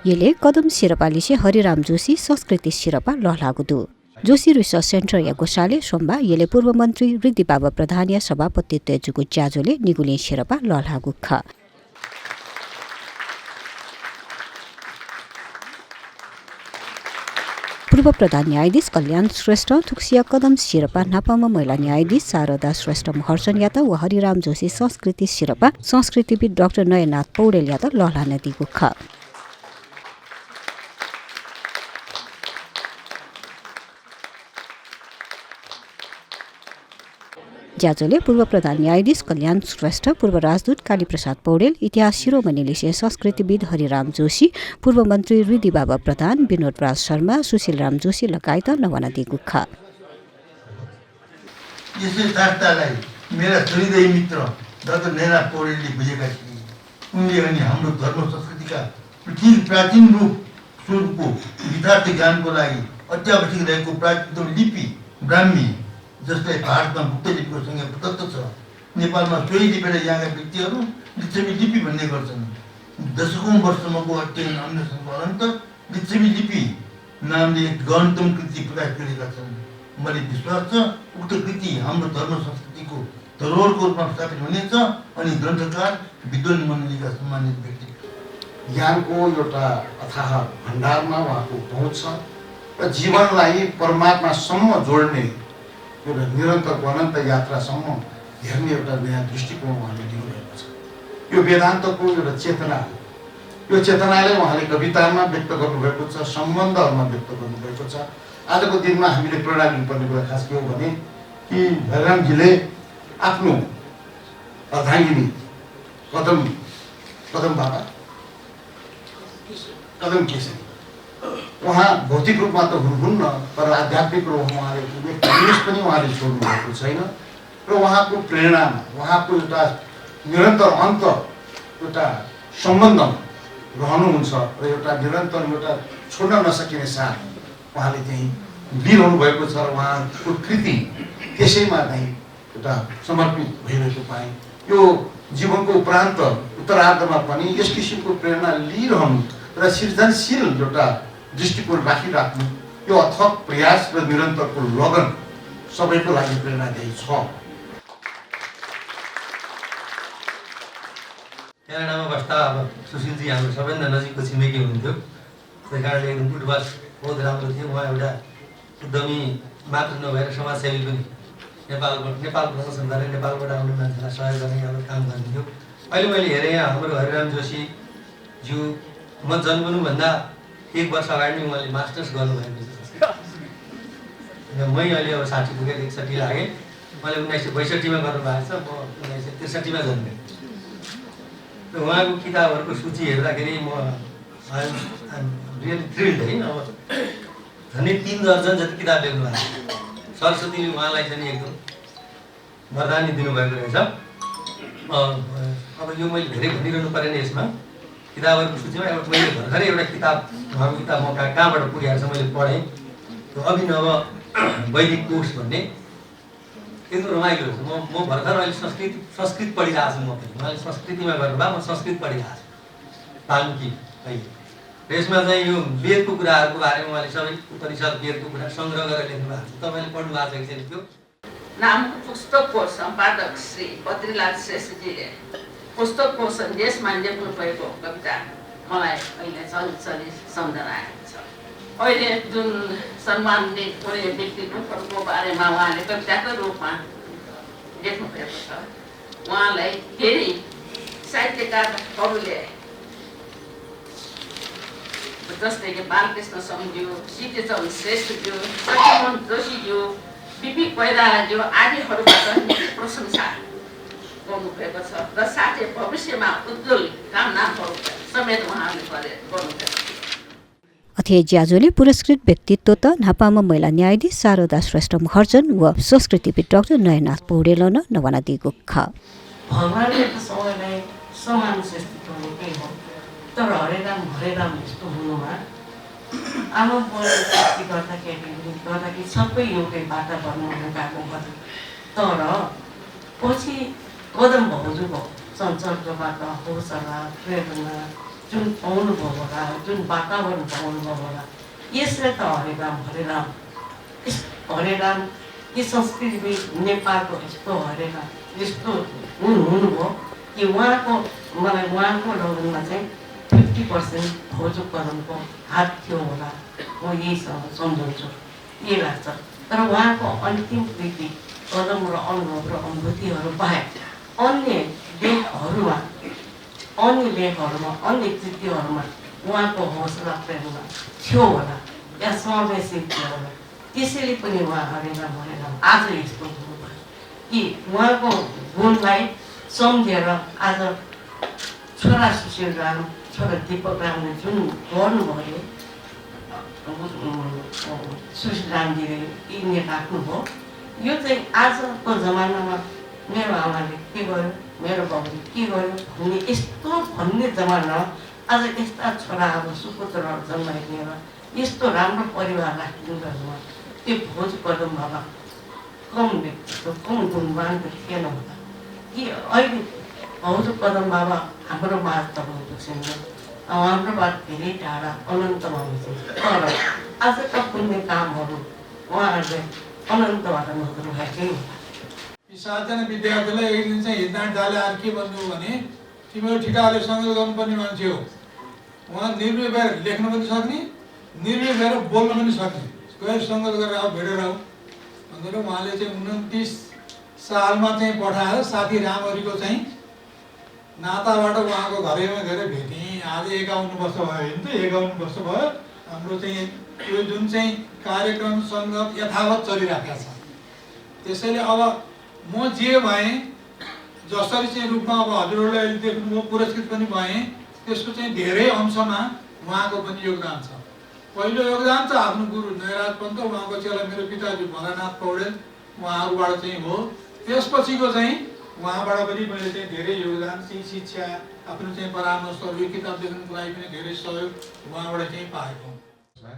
येले कदम शेर्पालिसे हरिराम जोशी संस्कृति शेर्पा लहलागुदु जोशी रिसर्च सेन्टर या गोसाले सोमबार येले पूर्व मन्त्री ऋद्धि बाबा प्रधान या सभापतित्व जुगु ज्याजोले निगुले शेर्पा लहलागु ख पूर्व प्रधान न्यायाधीश कल्याण श्रेष्ठ थुक्सिया कदम शेर्पा नापामा महिला न्यायाधीश शारदा श्रेष्ठ महर्जन यात व हरिराम जोशी संस्कृति शेर्पा संस्कृतिविद डाक्टर नयनाथ पौडेल यात लहलान दिगु ख ज्याजोले पूर्व प्रधान न्यायाधीश कल्याण श्रेष्ठ पूर्व राजदूत कालीप्रसाद पौडेल इतिहास शिरोमणि लिसे संस्कृतिविद हरिराम जोशी पूर्व मन्त्री ऋद्धि बाबा प्रधान विनोद राज शर्मा सुशील राम जोशी लगायत नवाना दिगु ख यसै संस्थालाई मेरा हृदय मित्र डाक्टर नयनाथ पौडेलले बुझेका थिए। उनले अनि हाम्रो धर्म संस्कृतिका प्राचीन रूप स्वरूपको यथार्थ ज्ञानको लागि अत्यावश्यक रहेको प्राचीन लिपि ब्राह्मी जसलाई भारतमा गुप्त लिपिको संज्ञा प्रदत्त छ। नेपालमा सोही लिपेर यहाँका व्यक्तिहरू लिच्छवी लिपि भन्ने गर्छन्। दशकौं वर्षसम्मको अध्ययन अन्वेषणको अनन्त लिच्छवी लिपि नामले एक गहनतम कृति प्रकाश गरेका छन्। मलाई विश्वास छ उक्त कृति हाम्रो धर्म संस्कृतिको धरोहरको रूपमा स्थापित हुनेछ अनि ग्रन्थकार विद्वान मण्डलीका सम्मानित व्यक्ति ज्ञानको एउटा अथाह भण्डारमा उहाँको पहुँच छ र जीवनलाई परमात्मासम्म जोड्ने एउटा निरन्तर अनन्त यात्रासम्म हेर्ने एउटा नयाँ दृष्टिकोण उहाँले दिनुभएको छ। यो वेदान्तको एउटा चेतना हो। यो चेतनालाई उहाँले कवितामा व्यक्त गर्नुभएको छ, सम्बन्धहरूमा व्यक्त गर्नुभएको छ। आजको दिनमा हामीले प्रेरणा लिनुपर्ने कुरा खास के हो भने कि हरिरामजीले आफ्नो अर्धाङ्गिनी कदम बाबा कदम केशरी उहाँ भौतिक रूपमा त हुनुहुन्न तर आध्यात्मिक रूपमा उहाँले निवेश पनि उहाँले छोड्नु भएको छैन र उहाँको प्रेरणामा उहाँको एउटा निरन्तर अन्त एउटा सम्बन्धमा रहनुहुन्छ र एउटा निरन्तर एउटा छोड्न नसकिने साथ उहाँले चाहिँ लिइरहनु भएको छ र उहाँको कृति त्यसैमा चाहिँ एउटा समर्पित भइरहेको पाएँ। यो जीवनको उपरान्त उत्तरार्धमा पनि यस किसिमको प्रेरणा लिइरहनु र सृजनशील एउटा दृष्टिकोण राखिराख्नु यो अथक प्रयास र निरन्तरको लगन सबैको लागि प्रेरणादायी छ। क्यानाडामा बस्दा अब सुशीलजी हाम्रो सबैभन्दा नजिकको छिमेकी हुनुहुन्थ्यो। त्यही कारणले एकदम उठबस बहुत राम्रो थियो। उहाँ एउटा उद्यमी मात्र नभएर समाजसेवी पनि नेपाल प्रशासन गर्ने नेपालबाट आउने मान्छेलाई सहयोग गर्ने अब काम गर्नुहुन्थ्यो। अहिले मैले हेरेँ हाम्रो हरिराम जोशीज्यू म जन्मनुभन्दा 1 वर्ष अगाडि नै उहाँले मास्टर्स गर्नुभएको छ। मै अहिले अब 60 पुगेर 61 लागेँ। उहाँले 1962मा गर्नुभएको छ, म 1963मा जन्मेँ। र उहाँको किताबहरूको सूची हेर्दाखेरि म रियली थ्रिल्ड है। अब झन्डै 3 दर्जन जति किताब लेख्नु भएको छ। सरस्वतीले उहाँलाई चाहिँ एकदम वरदानी दिनुभएको रहेछ। अब यो मैले धेरै भनिरहनु परेन यसमा। किताबहरूको सूचीमा मैले भर्खरै एउटा किताब उहाँको किताब म कहाँबाट पुगेको छ मैले पढेँ। त्यो अभिनव वैदिक कोष भन्ने एकदम रमाइलो रहेछ। म भर्खर अहिले संस्कृत पढिरहेको छु। म पनि उहाँले संस्कृतिमा गर्नुभयो, म संस्कृत पढिरहेको छु बाल्मिकी अहिले। र यसमा चाहिँ यो वेदको कुराहरूको बारेमा उहाँले सबै उपनिषद वेदको कुरा सङ्ग्रह गरेर लेख्नु भएको छ। तपाईँले पढ्नु भएको छ कि त्यो नामको पुस्तकको सम्पादक श्री बद्रीलाल श्रेष्ठजीले पुस्तकको सन्देशमा लेख्नु भएको कविता मलाई अहिले चली सम्झना आएको छ। अहिले जुन सम्मानित हुने व्यक्तित्वहरूको बारेमा उहाँले कविताको रूपमा लेख्नु भएको छ। उहाँलाई धेरै साहित्यकारहरूले जस्तै कि बालकृष्ण समज्यू, सिके चन्द्र श्रेष्ठज्यू, सत्यमोहन जोशीज्यू, बिपी कोइरालाज्यू आदिहरूबाट प्रशंसा गर्नुभएको छ र साथै भविष्यमा उज्जवल कामनाहरू समेत उहाँले गर्नुभएको छ। अथे ज्याजोले पुरस्कृत व्यक्तित्व त नापामा महिला न्यायाधीश शारदा श्रेष्ठ महर्जन व संस्कृतिविद डाक्टर नयनाथ पौडेल नवाना दिगु ख भगवानले त सबैलाई समान श्रेष्ठत्व दिएकै हो, तर हरेराम यस्तो हुनुमा आमा बुवाले सृष्टि गर्दाखेरि सबै एउटै वातावरणमा गएको भयो। तर पछि कदम भाउजूको संसर्गबाट हौसला, प्रेरणा, जुन पाउनुभयो होला, जुन वातावरण पाउनुभयो होला, यसले त हरेराम हरेराम हरेराम यो संस्कृति नेपालको यस्तो हरेराम यस्तो हुनुभयो कि उहाँको मलाई उहाँको लगनमा चाहिँ 50% भोजो कदमको हात थियो होला, म यही सम्झन्छु, यही लाग्छ। तर उहाँको अन्तिम कृति कदम र अनुभव र अनुभूतिहरू बाहेक अन्य लेखहरूमा अन्य कृतिहरूमा उहाँको हौसला प्रेरणा थियो होला या समावेशी थियो होला। त्यसैले पनि उहाँ हरेराम आज यस्तो हुनुभयो कि उहाँको गुणलाई सम्झेर आज छोरा सुशील राम, छोरा दीपक रामले जुन गर्नुभयो, सुशील रामजीले यिनले राख्नुभयो, यो चाहिँ आजको जमानामा मेरो आमाले के गर्यो, मेरो बाबुले के गर्यो भन्ने यस्तो भन्ने जमाना आज यस्ता छोराहरू सुपुत्रहरू जन्माइदिएर यस्तो राम्रो परिवार राखिदिनुभएकोमा त्यो भोज कदम बाबा कम व्यक्तित्व कम गुणवान थिएन होला कि अहिले भोज कदम बाबा हाम्रो माझ त भएको छैन, हाम्रो बात धेरै टाढा अनन्तमा हुन्छ। तर आजका पुण्य कामहरू उहाँहरूले अनन्त भर्नु भएकै होला। यी 7 जना विद्यार्थीलाई एक दिन चाहिँ हिँड्दा डाले आएर के भन्नुभयो भने तिमीहरू ठिटाले सङ्गत गर्नुपर्ने मान्छे हो, उहाँ निर्भय भएर लेख्न पनि सक्ने, निर्भय भएर बोल्न पनि सक्ने, गएर सङ्गत गरेर आऊ, भेटेर आऊ भनेर उहाँले चाहिँ 29 सालमा चाहिँ पठाएर साथी रामहरिको चाहिँ नाताबाट उहाँको घरैमा गएर भेटेँ। आज 51 वर्ष भयो नि त, 51 वर्ष भयो। हाम्रो चाहिँ यो जुन चाहिँ कार्यक्रम सङ्गत यथावत चलिराखेको छ। त्यसैले अब म जे भएँ जसरी चाहिँ रूपमा अब हजुरहरूले अहिले देख्नुभयो पुरस्कृत पनि भएँ, त्यसको चाहिँ धेरै अंशमा उहाँको पनि योगदान छ। पहिलो योगदान त आफ्नो गुरु नयराज पन्त, उहाँको चेला मेरो पिताजी भोलानाथ पौडेल, उहाँहरूबाट चाहिँ हो। त्यसपछिको चाहिँ उहाँबाट पनि मैले चाहिँ धेरै योगदान चाहिँ शिक्षा, आफ्नो चाहिँ परामर्शहरू, किताब लेख्नुको लागि पनि धेरै सहयोग उहाँबाट चाहिँ पाएको हुँ।